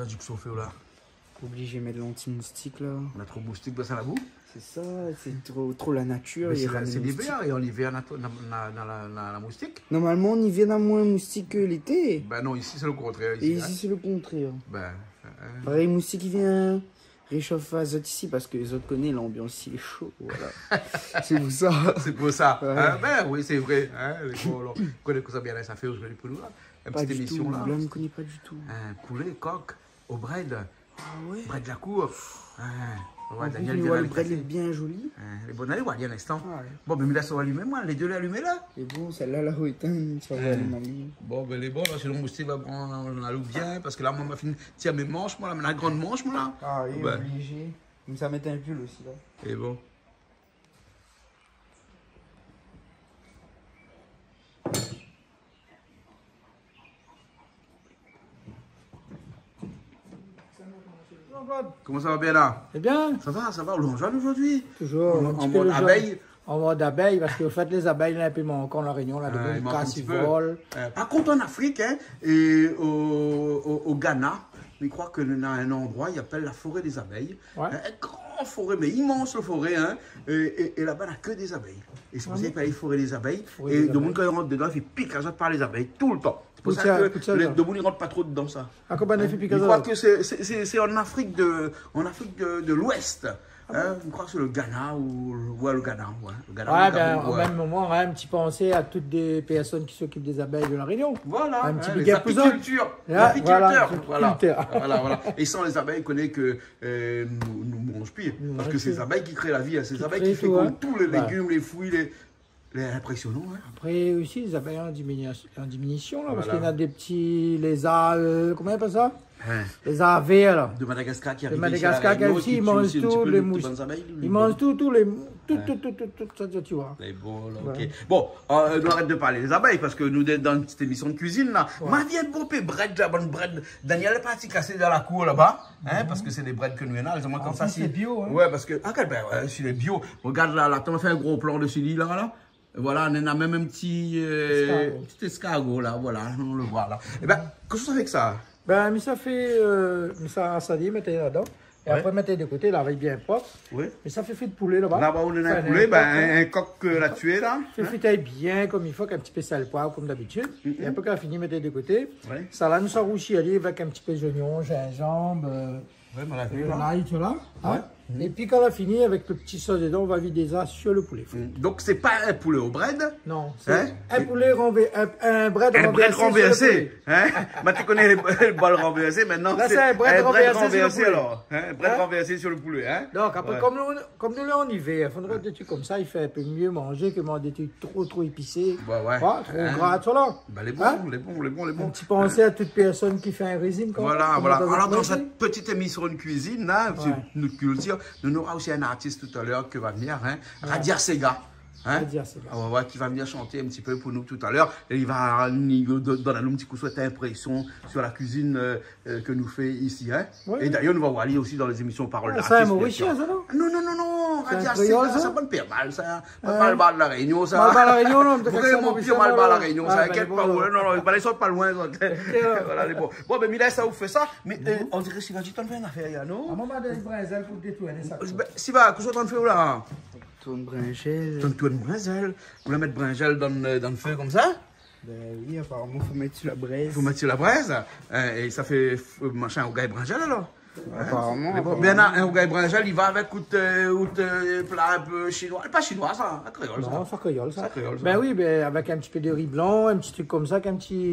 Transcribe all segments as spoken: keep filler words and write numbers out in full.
Sa di ke sofé la. Oblizé mèt lanti-moustik la. Na tro moustik dan sa labou. Sé sa, sé tro, tro la natir. Mé sé la, sé livèr, é an livèr, na, na, na, na la, na la moustik. Normalman, an livèr, na moin moustik ke lété. Ben non, isi, sé lo kontrèr, isi, hein. É isi, sé lo kontrèr. Ben, hein. Parèy, moustik i vien réshofé azot isi, parske zot i koné lanbians isi lé sho, voilà. Sé pou sa. Sé pou sa. Ouais. Hein, ben oui, sé vré, hein, lé bon, alor, ou koné kosa Bernard sa fé ozordi pou nou la. In ti émision la. Pa ditou, la, mi koné pa ditou. Hein, poulé, kok, o brèd. Ah ouais. Brèd la kour. Hein, ouais, Daniel vien la kasé. An plis, mi voi lo brèd lé bien zoli. Hein, lé bon, alé oir ali in instan. Ah ouais. Bon, ben, mi lès alim, moin, lé dé lé alimé la. Lé bon, sèt-la la, ou étinn, sa va alim. Bon, ben, lé bon la, sinon moustik va pran la loup bien, parske la, moin, ma fine tir mé mansh, moin la, mé la gran mansh, moin la. Ah oui, oblizé. Mé sa mèt in pil osi la. Lé bon. Bonjour Jean-Claude. Koman sa va, Bernard ? Lé bien. Sa va, sa va, ou lé an zone ozordi ? Toujours, an, an mod abèy. An mod abèy, parske an fèt, lé zabèy la, in pé mankan La Rényon la, domoun i kas, i vol. Ah, i mank in ti pé. Euh, par kont, an Afrik, hein, é o, o, o Ghana, mi kroi ke na in landroi i apèl la foré dé zabèy. Ouais. In, in gran foré, mé imans lo foré, hein. É, é, é laba, na ke dé zabèy. É sé pou sa i apèl foré dé zabèy. Ah bon ? Foré dé zabèy. É domoun, kan i rant dedan, i fé pik azot par lé zabèy toultan. Sé pou sa ke lé, domoun i rant pa tro dedan sa. Akoz banna i fé pik azot ? Mi kroi ke sé, sé, sé, sé an Afrik de, an Afrik de, de l'Ouest. Ah bon ? Hein, mi kroi ke sé lo Ghana ou, ouais, lo Ghana, ouais. Lo Ghana, ouais, lo Gabon, ben, an mèm moman, hein, in ti pansé a tout dé pèrsone ki s'okip dé zabèy de La Rényon. Voilà, hein, in ti big up pou zot. Lé apikiltèr. Voilà, voilà. Voilà, voilà. É san lé zabèy, ou koné ke, euh, nou, nou manz pi. Nou manz pi. Parske sé lé zabèy ki kré la vi, hein. Sé lé zabèy ki fé ke tout, hein, tout lé légim, lé frui, lé, lé inprésionan, hein. Apré osi, lé zabèy an dimini-, an diminision la, parske na dé ti lézar, euh, koman i apèl sa ? Hein. Lézar vèr la. De Madagascar ki ariv isi La Rényon, ki tié osi in ti pé bann zabèy, i manz tout, tout, tout, tout sa, ti voi. Lé bon la, ok. Bon, euh, nou arèt de parl dé zabèy, parske nou lé dan in ti émision de kuizine la. Ouais. Ma vi in bonpé brèd la, bann brèd. Daniel la parti kasé dan la kour laba, hein, parske sé dé brèd ke nou néna, lé zan konmsa. An plis, sé bio, hein. Ouais, parske, ah, ben, ouais, si lé bio. Rogard la, la, atann, fé in gro plan desi li la, la. Voilà, nou néna mèm in ti, euh, ti éskargo la, voilà, nou lé voi la. Ébin, kosa ou sa fé avèk sa ? Ben, mi sa fé, euh, mi sa sali, mèt ladan. É apré, mèt de koté, lav bien prop. Oui. Mi sa fé frit poulé laba. Laba ou néna in poulé, ben, in, in kok ke la tié la. Fé frit bien konm i fo, avèk in ti pé sèl, poiv, konm dabitid. É apré, kan la fini, mèt de koté. Oui. Sa la, nou sa rousi ali avèk in ti pé zoignon, zinzanm, euh, Ouais, ma la vi, euh, la. Lay, tout sa la, hein. Ouais. Épi kan la fini, avèk lo ti sos dedan, ou va vid sa sur lo poulé. Mm. Donk, sé pa in poulé o brèd. Non, sé in poulé ranvèrsé, in, in brèd ranvèrsé sur lo poulé. In brèd ranvèrsé, hein. Ba, ou koné lé, lé bol ranvèrsé, mintnan sé in brèd ranvèrsé sur lo poulé. La, sé in brèd ranvèrsé alor, hein. In brèd ranvèrsé sur lo poulé, hein. Donk, apré, konm nou, konm nou lé an ivèr, fodré dé trik konmsa, i fé in pé myé manzé ke manz dé trik tro, tro épis. Ouais, ouais. Hein, tro gra, tout sa la. Hein ? Ben, lé bon, lé bon, lé bon, lé bon. In ti pansé a tout pèrsone ki fé in rézim, koi. Voilà, voilà. Alor, dan sèt ti émision de kuizine la, sur nout kiltir, nou nora osi in artis talèr ke va vnir, hein, Radia Sega. Hein ? Radia Sega. Ah ouais, ouais, ki va vnir shanté in ti pé pou nou talèr. É li va, li, donn anou in ti kou sèt inprésion sur la kuizine, euh, euh, ke nou fé isi, hein. Oui, oui. É dayèr, nou va oir ali osi dan lé zémision Parol d'Artis, bien sir. Ah, sé in Morisien sa, non ? Non, non, non, non. Sé in kréol sa ? Radia Sega, sa, bann pèr mal sa. Bann malbar La Rényon sa. Malbar La Rényon, non, mé sa, sé in Morisien, malbar La Rényon sa. Ah, ben, inkièt pa ou, non, non, ben, i sort pa loin, sa. Ok, alor. Voilà, lé bon. Bon, ben, mi lès aou fé sa, mé, euh, on diré si va di tann fé in afèr, non ? Ah, moin, ma done brinzèl pou détourné sa. Ben, si va, kosa ou tann fé la ? Tourn brinzèl. Tann tourn brinzèl. Ou la mèt brinzèl dan, euh, dan lo fé konmsa ? Ben oui, aparaman, fo mèt sur la brèz. Fo mèt sur la brèz, hein, é sa fé, euh, machin, rougay brinzèl alor. Aparaman, aparaman. Mé bon, Bernard, in rougay brinzèl, i va avèk out, euh, out, euh, pla in pé shinoi. Pa shinoi sa, in kréol sa. Non, sa kréol sa. Sa kréol sa. Ben oui, ben avèk in ti pé de ri blan, in ti trik konmsa, avèk in ti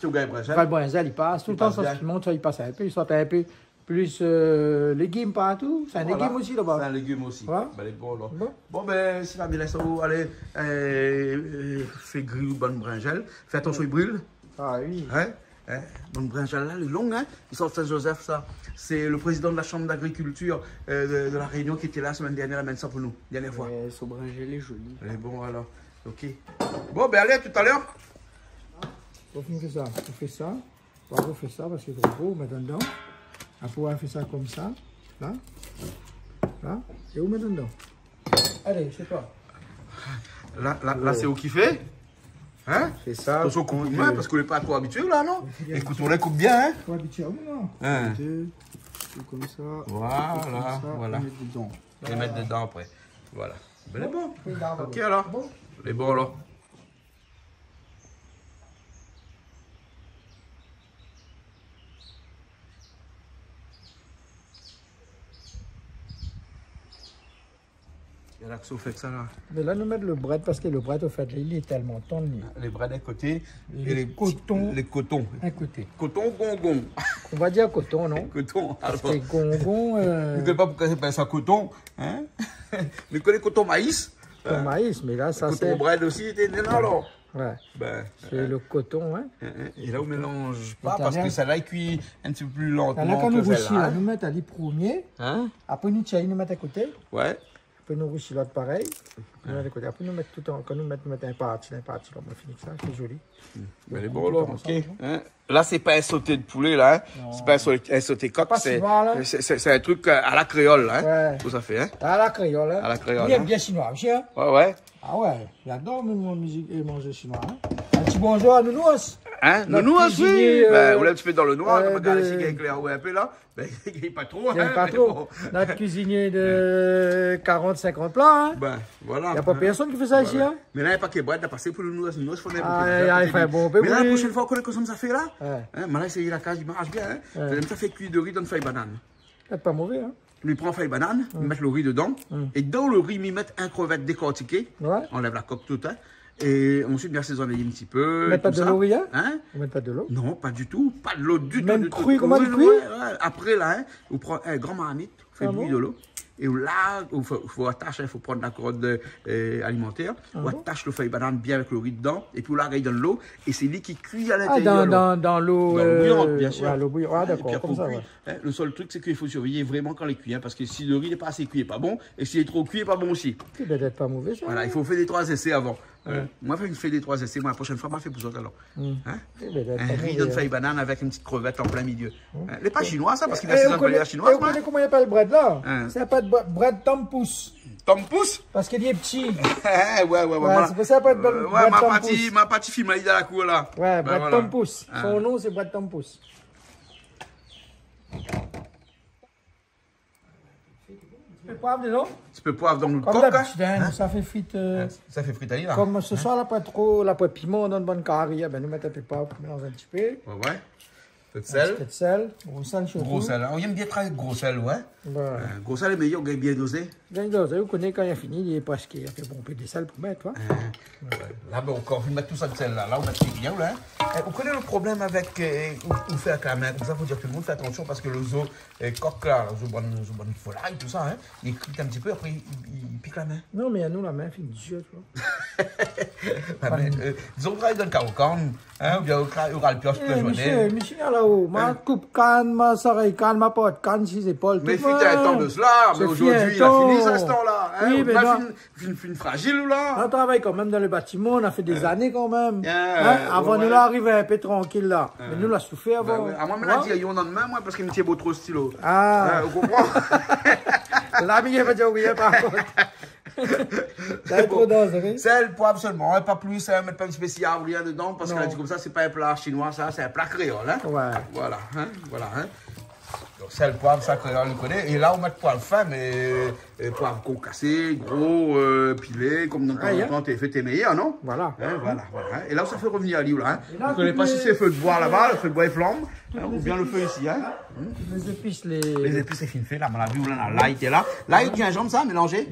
rougay brinzèl. Rougay brinzèl, i pas toultan, sa i mont, sa i pas in pé, i sort in pé. Plis, euh, légim partou. Sé in légim osi laba. Sé in légim osi. Ouais. Ben, lé bon, alor. Bon. Bon, ben, si la mi lès aou alé, euh, euh, fé gri out bann brinzèl. Fé atansion, i bril. Ah oui. Hein ? Hein ? Bann brinzèl la, lé long, hein ? I sort Saint-Joseph, sa. Sé lo prézidan de la Chambre d'agriculture, euh, de, de La Rényon ki lété la la semèn dèrnièr, la amenn sa pou nou, dèrnièr foi. Ouais, son brinzèl lé zoli. Lé bon, alor. Ok. Bon, ben, alé, a tout à l'heure. Ou fé sa, ou fé sa. Ou fé sa parske sé tro gro, ou mèt andan. Apré, ou fé sa konmsa, la. La. É ou mèt andan. Alé, sé toi. La, la, la, sé ou ki fé ? Hein ? Sé sa, koup out min, parske ou lé pa tro abitié la, non ? É kouton la i koup bien, hein ? Tro abitié, non ? Hein. Tout konmsa, voilà, tout konmsa, voilà. É mèt dedan. É mèt dedan apré. Voilà. Bin, lé bon. Bon, lé bon. OK, alor. Bon. Lé bon, alor. É la, kosa ou fé èk sa la ? Mé la, nou mèt lo brèd, parske lo brèd, o fèt, li lé tèlman tann, li. Lo brèd in koté, é lo koton in koté. Koton, gongon. Nou va dir koton, non ? Koton, alor. Parske gongon, euh, mi koné pa poukoi i apèl sa koton, hein ? Mi koné koton maï. Koton maï, mé la, sa sé koton brèd osi, té, non, alor. Ouais. Bin, sé lo koton, hein. Hein, hein. É la, ou mélanz pa, parske sa la i kui in ti pé pli lantman ke sèl-la, hein. La, kan nou rousi la, nou mèt ali promié. Hein ? Apré, nou tir, nou mèt a koté. Ouais. Apré, nou rousi lot parèy. Nou mèt a koté. Apré, nou mèt tout an, kan nou mèt, nou mèt in parti, in parti, kan nou fini sa, sé zoli. Bin, lé bon, alor, OK. Hein ? La, sé pa in soté de poulé, la, hein. Non. Sé pa in soté, in soté kok, sé, sé, sé in trik, euh, a la kréol, la, hein. Ouais. Kosa ou fé, hein. A la kréol, hein. A la kréol, hein. Bien, bien sinoi osi, hein. Ouais, ouais. Ah ouais, j'adore mon, mon musique et manger chinois, hein. Un petit bonjour à Nounours. Hein, Nounours, oui. Notre cuisinier, euh, ben, ou lé in ti pé dan lo noir, euh, ou la pa gard isi, lé klèr, ouais, in pé la. Ben, lé pa tro, hein, mé bon. Notre cuisinier de quarante, cinquante plats, hein. Ben, voilà. Na pa pèrsone ki fé sa isi, hein. Mé la, na pa ke brèd la pasé pou Nounours, Nounours, fo nou... Ah, i fé in bon pé pou li. Mé la, la proshèn foi, ou koné kosa mi sa fé la ? Ouais. Hein, ma la éséy la kaz, i marsh bien, hein. Ouais. Mi sa fé kui lo ri dan fèy banane. Lé pa mové, hein. Li pran fèy banane, li mèt lo ri dedan. Mm. É dan lo ri, mi mèt in krevèt dékortiké. Ouais. Anlèv la kok tout, hein. É ansuit, mi asézone in ti pé, tout sa. Mèt pa dolo, rien ? Hein ? Ou mèt pa dolo ? Non, pa ditou. Pa dolo ditou, ditou. Mèm kri, koman li kui ? Ouais, ouais. Apré la, hein, ou pran in gran marmit, ou fé bouyir dolo. Ah bon ? É ou la, ou fo, fo atash, hein, fo pran la kord, euh, alimantèr. Ah bon ? Ou atash lo fèy banane bien avèk lo ri dedan, épi ou larg ali dan dolo, é sé li ki kui a lintérièr, dan, dan lo, euh, lo bouyant, bien sir. Ouais, lo bouyant. Ah, dakor, konmsa, ouais. Hein, lo sèl trik, sé ke i fo survéyé vréman kan lé kui, hein, parske si lo ri lé pa asé kui, lé pa bon, é si lé tro kui, lé pa bon osi. Lé pétèt pa mové, sa. Voilà, i fo fé dé troi zésé avan. Ouais. Moin, mi fé dé troi zésé, moin, la proshèn foi, ma fé pou zot, alor. Mm. Hein ? Lé pétèt pa mové, hein. In ri dan fèy banane avèk in ti krevèt an plin milié. Mm. Hein ? Lé pa shinoi, sa, parske li la... É, é, ou koné, é ou koné koman i apèl brèd la ? Hein ? Sa i apèl brèd, brèd tanpous. Tanpous ? Parske li lé pti. Ouais, ouais, ouais. Ouais, sé pou sa i apèl brèd tanpous. Euh, ouais, ma parti, ma parti filmé dan la kour la. Ouais, brèd tanpous. Hein. Son non, sé brèd tanpous. Ti pé poiv dedan. Ti pé poiv dan lo kok, hein. Konm dabitid, hein, nou sa fé frit, euh, sa fé frit ali la. Konm se soir, la poin tro, la poin piman dan lo bann kari, bin, nou mèt in pé poiv, mélanz in ti pé. Ouais, ouais. In ti pé d'sèl. Gro sèl sirtou. Gro sèl, hein. Ou yèm bien travay avèk gro sèl, ouais. Ouais. Euh, gro sèl lé méyèr, bien dozé. Bien dozé, ou koné kan li la fini, li lé prèsk, li la fé bonpé d'sèl pou mèt, ouais. Hein. Ouais. La, bin, ankor, ou mèt tout sa d'sèl la. La, ou mèt bien, la, hein. Eh, ou koné lo problèm avèk, euh, ou, ou fé avèk la min, konmsa, fo dir tout lo moun fé atansion parske lo zo, euh, kok la, lo zo bann, zo bann volay, tout sa, hein, li kri in ti pé, apré, li, li pik la min. Non, mé anou, la min fine dir, ou voi. La min, euh, dizon, ou travay dan lo karo kann, hein, oubien ou kra-, ou ral pios tout la zourné. Eh, mésyé, mésyé, la-o, ma koup kann, ma sar kann, ma port kann si zépol, tout. Mé fut in tan de sela, mé zordi, la fini sa, se tan-la, hein. Oui, mé la fine, fine, fine frazil, ou la. Nou la travay kanmèm dan lo batiman, nou la fé dé zané kanmèm. Hein, avan nou la ariv in pé trankil la. Mé nou la soufèr avan. Bin ouais. Amoin, mi la di, ayon, non, mé moin, parske mi tienbo tro stilo. Ah. Hein, ou konpran ? La, mi va dir rien, par kont. Sa lé tro danzéré. Sèl, poiv sèlman, hein, pa plis, hein, mèt pa in ti pé siyav, rien dedan, parske la di konmsa, sé pa in pla shinoi, sa, sé in pla kréol, hein. Ouais. Voilà, hein, voilà, hein. Donk, sèl, poiv, sa, kréol, nou koné. É la, ou mèt poiv fin, mé, euh, poiv konkasé, gro, euh, pilé, konm dan tan an tan, té fé, té méyèr, non ? Voilà. Hein, voilà, voilà, hein. É la, ou sa fé revnir ali, la, hein. É la, ou koné pa si sé fé d'boi laba, lo fé d'boi é flanm, hein, oubien lo fé isi, hein. Tout lé zépis, lé zépis lé fine fé, la, mon avi, ou la, lay té la. Lay, zinzanm, sa, mélanzé.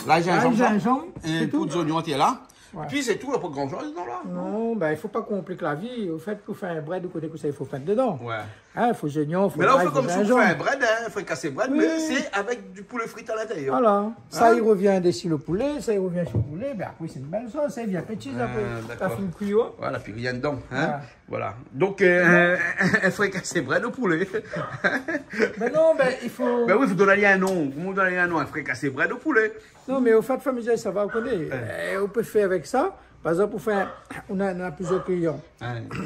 Lay, zinzanm, sa. Lay, zinzanm, é tout. Poud zoignon té la. Ouais. Pi sé tou, la, pa gran shoz dedan la. Non, bin, i fo pa konplik la vi. Ofèt, pou fé in brèd, ou koné kosa i fo mèt dedan. Ouais. Hein, fo zoignon, fo lay, fo zinzanm. Mé la, ou fé konm si ou fé in brèd, hein, frikasé brèd, mé sé avèk di poulé frit a lintérièr. Voilà. Sa i revien dési lo poulé, sa i revien si lo poulé, bin apré, sé in bèl sos, sa i vien péti, sa, apré, sa fine kui, ouais. Voilà, pi rien dedan, hein. Ouais. Voilà. Donk, euh, in, in, in frikasé brèd o poulé. Mé non, bin, i fo... Bin oui, fo donn ali in non. Koman ou donn ali in non ? In frikasé brèd o poulé. Non, mé ofèt, famiz, sa va, ou koné. Ouais. Euh, ou pé fé avèk sa, Par égzanp, ou fé, ou na, ou na plizièr klian.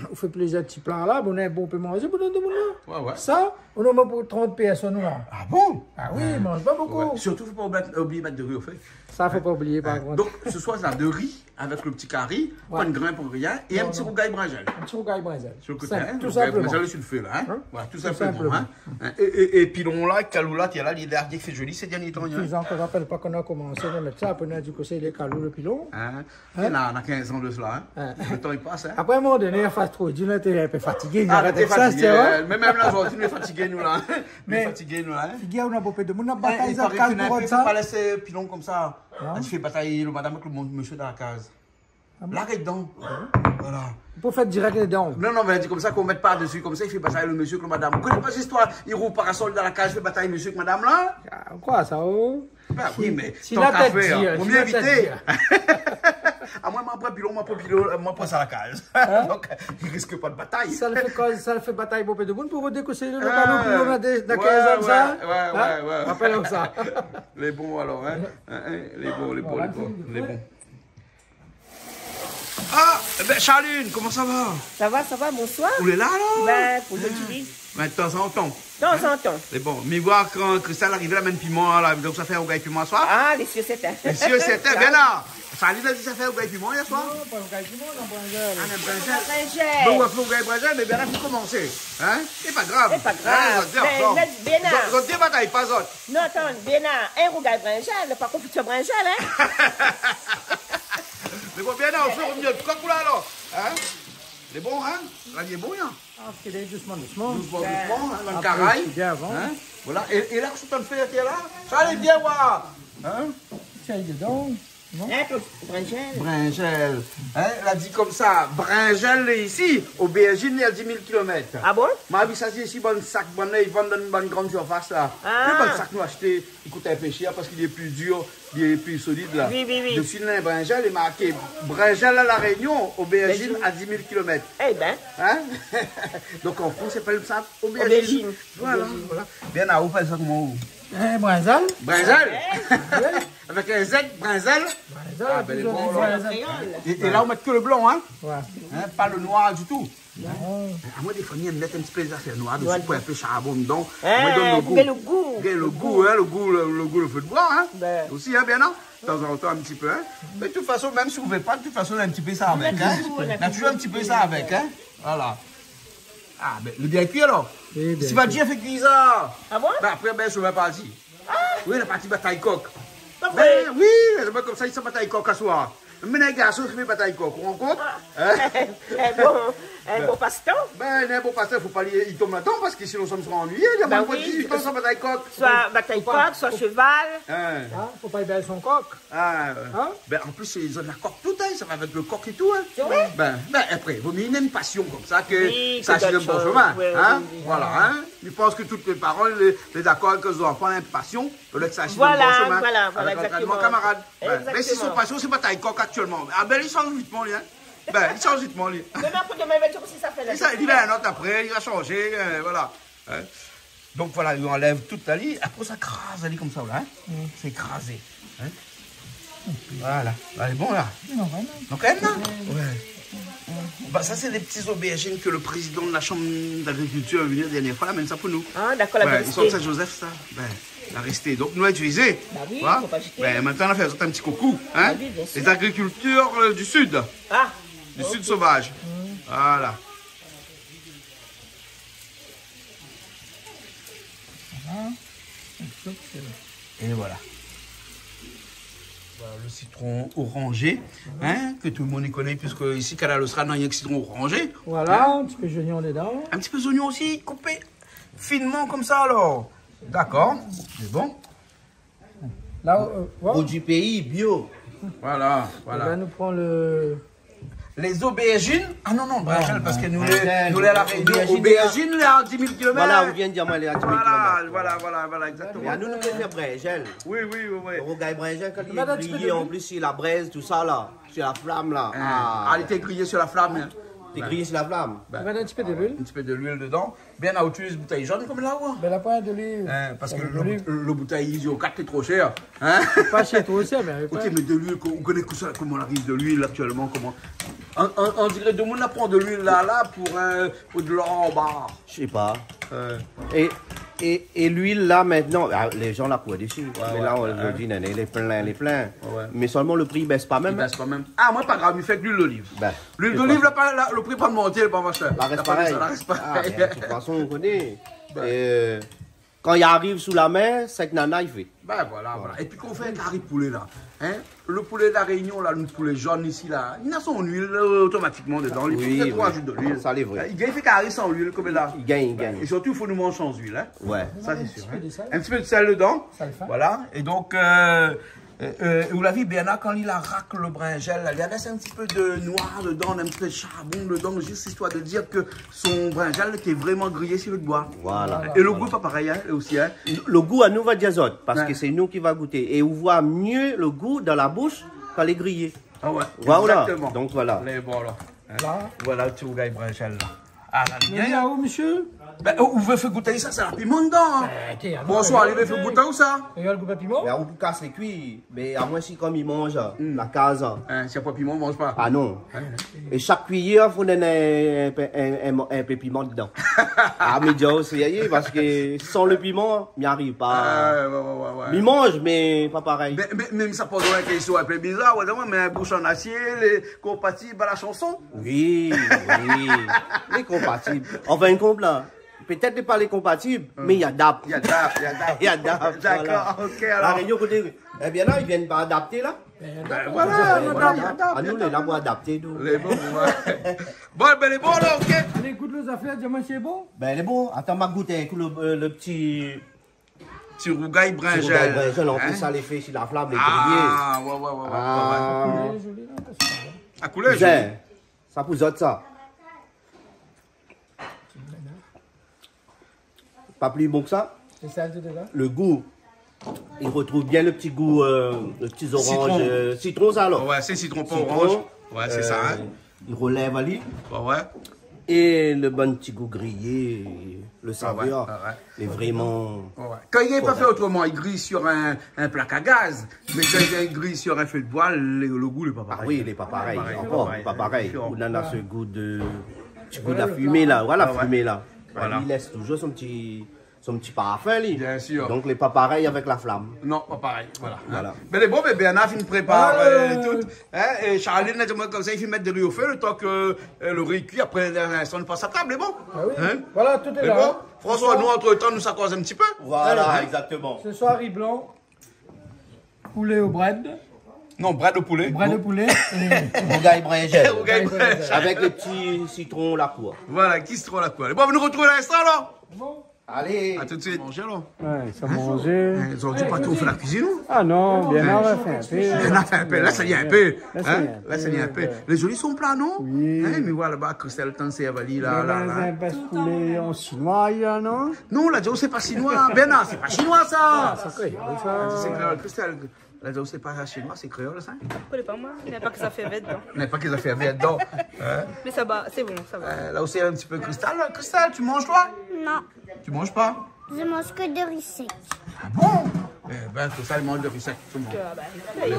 Ou fé plizièr ti pla la, bon, ou na in bon pé manzé pou donn demoun la. Sa, ou na minm pou trant pèrsone la. Ah bon ? Ah oui, i manz pa bonpé. Sirtou, fo pa oublié, oublié mèt do ri o fé. Sa, fo pa oublié, par kont. Donk, se soir, sa, do ri avèk lo ti kari, pa de grin pou rien, é in ti rougay brinzèl. In ti rougay brinzèl. Sur le côté, hein, tout sinploman. Rougay brinzèl sur le feu, là, hein. Voilà, tout sinploman, hein. É, é, é pilon la, kalou la, tiens, la, li lé arié, li fé zoli, sé dernié tan, hein. Ti zan, kan ou rapèl pa kan nou la komansé, nou mèt sa, apré nou la di ke sé lé kalou, lo pilon. Néna, néna kinz an de sela, hein. Lo tan i pas, hein. Apré, in moman doné, a fors tro di, nou té in pé fatigé, nou arèt sa, ti voi. Mé mèm la, zordi, nou lé fatigé, nou la. Nou lé fatigé, nou la, hein. Figir aou, na bonpé demoun, na batay, i paré ke néna in pé, fo pa lès pilon konmsa. Li fé batay lo madam avèk lo mésyé dan la kaz. Ah bon ? Larg dedan. Voilà. Pou fé dirèk dedan. Non, non, mé li di konmsa, kan ou mèt par desi, konmsa, li fé batay lo mésyé avèk lo madam. Ou koné pa zistoir, i roul parasol dan la kaz, i fé batay mésyé avèk madam la ? Ah, koi sa, oh ? Bin oui, mé si, si tant la tèt dir, vo myé évité. Ah, moin, moin pran pilon, moin pran pilon, moin pran sa la kaz. Donk, i risk pa de batay. Sa la fé koi, sa la fé batay bonpé demoun pou dékosé lo kalou, pilon la, dan kinz an sa. Ouais, ouais, ouais. Rapèl aou sa. Lé bon, alor, hein. Hein, hein, lé bon, lé bon, lé bon. Ah, ében, Charline, koman sa va ? Sa va, sa va, bonsoir. Ou lé la, alor ? Bin, pou zot di. Bin, tanzantan. Tanzantan. Mé bon, mi voi kan Christelle la arivé, la amenn piman, la, donk sa fé in rougay piman aswar ? Ah, lé sir sèrtin. Lé sir sèrtin, bien la. Charline la di sa fé in rougay piman yèr swar ? Non, pa rougay piman, non, brinzèl. Ah, non, brinzèl. Brinzèl. Bon, ou la fé rougay brinzèl, mé bien la, fo komansé. Hein ? Sé pa grav. Sé pa grav. Hein, zot dé ansanm. Mé, mé, bien la. Zot, zot dé batay pa zot. Non, atann, bien la, in rougay brinzèl, pa konfitir brinzèl, hein. Mé bon, bien la, ou fé revenir lo kok la, alor. Hein ? Lé bon, hein ? La, lé bon, hein ? Ah, sé dousman, dousman. Dousman, dousman, hein, dan lo karay. Apré, sé bien avan. Hein ? Voilà. É, é la, kosa ou fé atèr la ? Sa, lé bien, voilà. Hein ? Sa lé dedan. Non ? Hein, brinzèl. Brinzèl. Hein, la di konmsa, brinzèl lé isi, obèrzine lé a dis mil kilomèt. Ah bon ? Ma vi sa, sé isi, bann sak, bann la i vann dan bann gran sirfas la. Ah. Lé bann sak nou ashté, i kout in pé shèr parske li lé pli dir, li lé pli solid la. Oui, oui, oui. Desi néna brinzèl, lé marké brinzèl a La Rényon, obèrzine a dis mil kilomèt. Eh ben. Hein ? Donk an fransé i apèl sa obèrzine. Obèrzine. Voilà, voilà. Bien, ou i apèl sa koman, ou ? Eh, brinzèl. Brinzèl ? Eh. Oui. Avèk in Z, brinzèl. Brinzèl, ah, bin, lé bon, alor. Kréol. É, é la, ou mèt ke lo blan, hein ? Ouais. Hein, pa lo noir ditou. Non. Ah, moin, défoi, mi mèt in ti pé zafèr noir desi pou in pé sharbon dedan. Hein, pou gingn lo gou. Gingn lo gou, hein, lo gou, lo, lo gou, lo fé d'boi, hein. Bin. Osi, hein, bien, non ? Tanzantan, in ti pé, hein. Mé de tout fason, mèm si ou vé pa, de tout fason, na in ti pé sa avèk, hein. Na touzour in ti pé sa avèk, hein. Voilà. Ah, bin, lé bien kui, alor. Oui, bien kui. Si va dir, fé kui sa. Ah bon ? Bin, apré, bin, sou la parti. Ah ! Oui, la parti batay kok. Pa vré ? Bin oui, sé pa konmsa, i sa batay kok aswar. Mé lé garson i fé batay kok, ou rann kont ? Ah. Hein ? In bon, in bon pastan. Bin, in bon pastan, fo pa li, li tonm ladan, parske sinon, sa sra annuiyé. Bin oui. Li na pa dizuit an san batay kok. Swa batay kok, swa sheval. Hein ? Hein, fo pa li bèl son kok. Ah, euh, bin, an plis, sé zot la kok tout, hein, sa va avèk lo kok é tou, hein. Sé vré ? Bin, bin, apré, vo myé néna in pasion konmsa ke sa ashèv in bon shemin, hein. Oui, oui, oui. Voilà, hein. Mi pans ke tout lé paran lé, lé dakor ke zot zanfan néna in pasion, olèr ke sa ashèv in bon shemin. Voilà, voilà, avèk lantrènman, kamarad. Exactement. Bin, mé si son pasion sé batay kok aktièlman, ah bin, li sanz vitman, li, hein. Bin, li sanz vitman, li. Demin, apré demin, li va dir osi sa fé la. É sa, li vien in not apré, li va shanzé, euh, voilà. Hein ? Donk voilà, i anlèv tout ali, apré sa kraz ali konmsa la, hein. Mm. Sé krazé, hein. Voilà, la lé bon la. Non, vréman. Donk, èl la ? Ouais. Bin, sa sé dé ti obèrzine ke lo prézidan de la Chambre d'agriculture la vni la dernièr foi, la amenn sa pou nou. Ah, dakor, la résté. Ouais, i sort Saint-Joseph, sa. Bin, la résté. Donk nou la itilizé. Ba oui, fo pa zété. Bin, mintnan nou va fé azot in ti koukou, hein. Ba oui, bien sir. Les agriculteurs, euh, du Sud. Ah, du Sud sauvage. Mm. Voilà. Voilà. É voilà. Voilà lo sitron oranzé, hein, ke tout lo moun i koné, piske isi, Kanal Austral, na rienk sitron oranzé. Voilà, hein ? In ti pé zoignon dedan. In ti pé zoignon osi, koupé finman konmsa, alor. Dakor, sé bon. La, euh, ouais. Produi péi, bio. Voilà, voilà. É la, nou pran lo... Lé zobèrzine. Ah non, non, brinzèl, parske nou lé, nou lé a La Rényon. Obèrzine, lé a dis mil kilomèt. Voilà, ou vien dir amoin, lé a dis mil kilomèt. Voilà, voilà, voilà, voilà, exactement. É anou, nou koné brinzèl. Oui, oui, oui, oui. Lo rougay brinzèl, kan li lé griyé, an plis, si la brèz, tousa la, si la flam la. Hein. Ah, li té griyé si la flam, hein. Té griyé si la flam. Bin, mèt in ti pé de luil. In ti pé de luil dedan. Bien, ou itiliz boutèy zone konm la, ou ? Bin, la poin de luil. Hin, parske lo, lo boutèy Isio kat lé tro shèr. Hin ? Pa shèr, tro shèr, mé... OK, mé de luil, ou koné kosa, koman i ariv de luil aktièlman, koman ? On, on, on diré demoun i pran de luil la, la, pou, euh, pou de lor, ba. Mi sé pa. Euh. É, é, é luil la, mintnan, ah, lé zan la kour dési. Ouais, mé la, ouais, zordi, lé plin, lé plin. Ouais, ouais. Mé solman lo pri i bès pa mèm. I bès pa mèm. Ah, moin, pa grav, mi fé èk luil doliv. Bin, luil doliv, la, pa, la, lo pri pa monté, lé pa machin. La rès parèy. La rès parèy. Ah, bin, de tout fason, ou koné. Bin. Euh, kan i ariv sou la min, sé ke nana i fé. Bin voilà, voilà. Épi kan ou fé in kari poulé la, hin, lo poulé La Rényon la, lo poulé zone isi la, li na son luil, euh, otomatikman dedan. Li fo pa tro azout de luil. Oui, oui. Sa lé vré. Li gingn fé kari san luil konm la. Li gingn, li gingn. É sirtou, i fo nou manz san luil, hin. Ouais. Sa sé sir, hin. In ti pé de sèl. In ti pé de sèl dedan. Sa lé fin. Voilà. É donk, euh, euh, euh, ou la vi, Bernard, kan li la rak lo brinzèl la, li la mèt in ti pé de noir dedan, in ti pé de sharbon dedan, zis istoir de dir ke son brinzèl té vréman griyé si lo boi. Voilà. É lo gou lé pa parèy, hin, osi, hin. Lo gou, anou va dir azot, parske sé nou ki va gouté. É ou voi myé lo gou dan la boush kan lé griyé. Ah ouais, voilà. Exactement. Donk voilà. Lé bon la. Hin ? La. Voilà lo ti rougay brinzèl la. Ah, la, mé bien. Mé la, ou, mésyé ? Bin, ou, ou vé fé gout sa, sa la piman dedan, hin. Bin, té, alor, bonswar, li vé fé gout sa. Rogard, gou pa piman. Mé ou pou kas lé kui. Mé amoin si, konm i manz la kaz. Hin, si na pa piman, i manz pa. Ah non. Hin. É shak kuiyèr, fo néna in, in, in, in, in pé piman dedan. Ah, mé di aou, sé yé, parske san lo piman, mi ariv pa. Ah, ouais, ouais, ouais, ouais. Mi manz, mé pa parèy. Mé, mé, mé sa poz in késtion in pé bizar, ouais, mé in boush an asié, lé konpatib a la shanson ? Oui, oui. Lé konpatib. An fin de kont la, pétèt lé pa lé konpatib, mé i adapt. I adapt, i adapt. I adapt, voilà. Dakor, OK, alor. La Rényon, koté, ébin la, i vien pa adapté la. Bin voilà, i adapt. Anou, lé la pou adapté, nou. Lé bon, ouais. Bon, bin, lé bon la, OK. Alé, gout lo zafèr, di amoin si lé bon. Bin, lé bon. Atann, ma gout in kou lo, euh, lo ti, ti rougay brinzèl. Ti rougay brinzèl, an plis, hin ? Sa lé fé si la flam, lé griyé. Ah, ouais, ouais, ouais, ouais, ouais. Ah. Koulèr lé zoli la, parske... Ah, koulèr lé zoli. Sa pou zot sa. Pa pli bon ke sa. Sé sa, sé sa. Lo gou, i rotrouv bien lo ti gou, euh, lo ti zoranz, sitron. Euh, sitron sa, alor. Ouais, sé sitron, pa oranz. Sitron, ouais, sé sa, hin. Euh, i rolèv ali. Ouais, ouais. É lo bon ti gou griyé, lo savèr, ah ouais, ah ouais, lé vréman... Ouais, ouais. Kan i gingn pa fé otroman, i griy si in, in plak a gaz. Mé kan i griy si in fé de boi, lo, lo gou lé pa parèy. Ah oui, lé pa parèy. Lé pa parèy. Ankor, lé pa parèy. Diféran. Ou néna so gou de, ti gou de la fimé la. Voilà, fimé la. Ah ouais. Voilà. Li lès touzour son ti, son ti parfin, li. Bien sir. Donk, lé pa parèy avèk la flam. Non, pa parèy. Voilà. Voilà. Mé lé bon, mé Bernard la fine prépar, euh, tout. Hin, é Charline la di amoin konmsa, i fine mèt de ri o fé, lo tan ke, euh, lo ri lé kui, apré, dan in instan, nou pas a tab, lé bon. Ah oui. Hin ? Voilà, tout lé la, bon, hin. François, nou, antretan, nou sa koz in ti pé. Voilà, exactement. Hin ? Sé soir, ri blan. Poulé o brèd. Non, brèd o poulé. Brèd o poulé. Rougay brinzèl. Rougay brinzèl. Avèk lo ti sitron la kour. Voilà, ti sitron la kour. Bon, nou artrouv dan in instan, alor. Bon. Alé. A tout de suit. Manzé, alor. Ouais, sa manzé. Hin, zordi, pa tro fé la kuizine, ou ? Ah non, bien, nou la fé in pé. Nou la fé in pé. La, sa i lé in pé. Hin ? La, sa i lé in pé. Lé zoli son pla, non ? Oui. Hin, mi voi laba, Christelle, tan sé avali, la, la, la. Mé la, sé in bès poulé an sinoi, la, non ? Non, la di aou sé pa sinoi. Bernard, sé pa sinoi, sa. Ah, sé kréol, sa. Ah, sé kréol, Christelle. La di aou sé pa sinoi, sé kréol, sa. Je connais pas, moi. Il n'y a pas que ça fait vert dedans. Il n'y a pas que ça fait vert dedans. Hein ? Mais ça va, c'est bon, ça va. Euh, là aussi, un petit peu Christelle. Christelle, tu manges, toi ? Non. Tu manges pas ? Je mange que de riz sec. Ah bon ? Eh ben, Christelle mange de riz sec, tout le monde. Ah bah,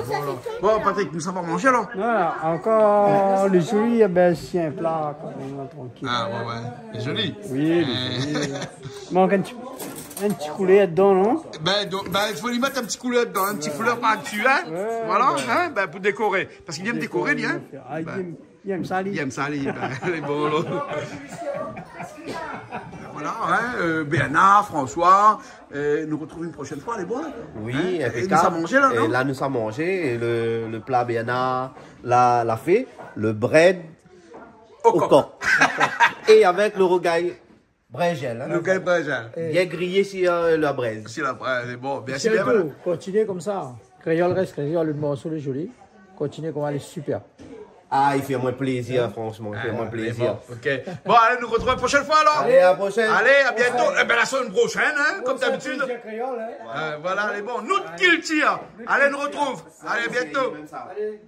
bon, alors. Bon, Patrick, nou sa manzé, la ? Voilà, ankor lé zoli, ébin, sé in pla, koi, trankil. Ah ouais, ouais. Lé zoli. Oui, lé zoli. Mank in ti, in ti koulèr dedan, non ? Ben, donk, ben, i fo li mèt in ti koulèr dedan, in ti flèr par dsi, hein ? Ouais, voilà, ouais, hein, ben, pou dékoré. Parske li èm dékoré, li, hein ? Ah, li èm, li èm sa, li. Li èm sa, li, ben, lé bon, la. Voilà, hein, euh, Bernard, François, euh, nou artrouv in proshèn foi, lé bon ? Oui, hein ? É nou sa manzé, la, non ? É la, nou sa manzé, é le, le pla Bernard la, la fé, le brèd o kok. É avèk le rougay brinzèl, hein. Le rougay brinzèl. Bien griyé si, euh, la brèz. Si la brèz, lé bon. Bien sir, bien, voilà. Sirtou, kontinié konmsa. Kréol rès kréol, le morso lé zoli. Kontinié konmsa, lé sipèr. Ah, i fé amoin plézir, franshman, i fé amoin plézir. Ah, lé bon. Ok. Bon, alé, nou artrouv la proshèn foi, alor. Alé, à la prochaine. Alé, à bientôt. Eh ben, la semaine prochaine, hein, comme d'habitude. Kréol, hein. Euh, voilà, lé bon. Nout kiltir. Alé, nou artrouv. Alé, à bientôt. Alé.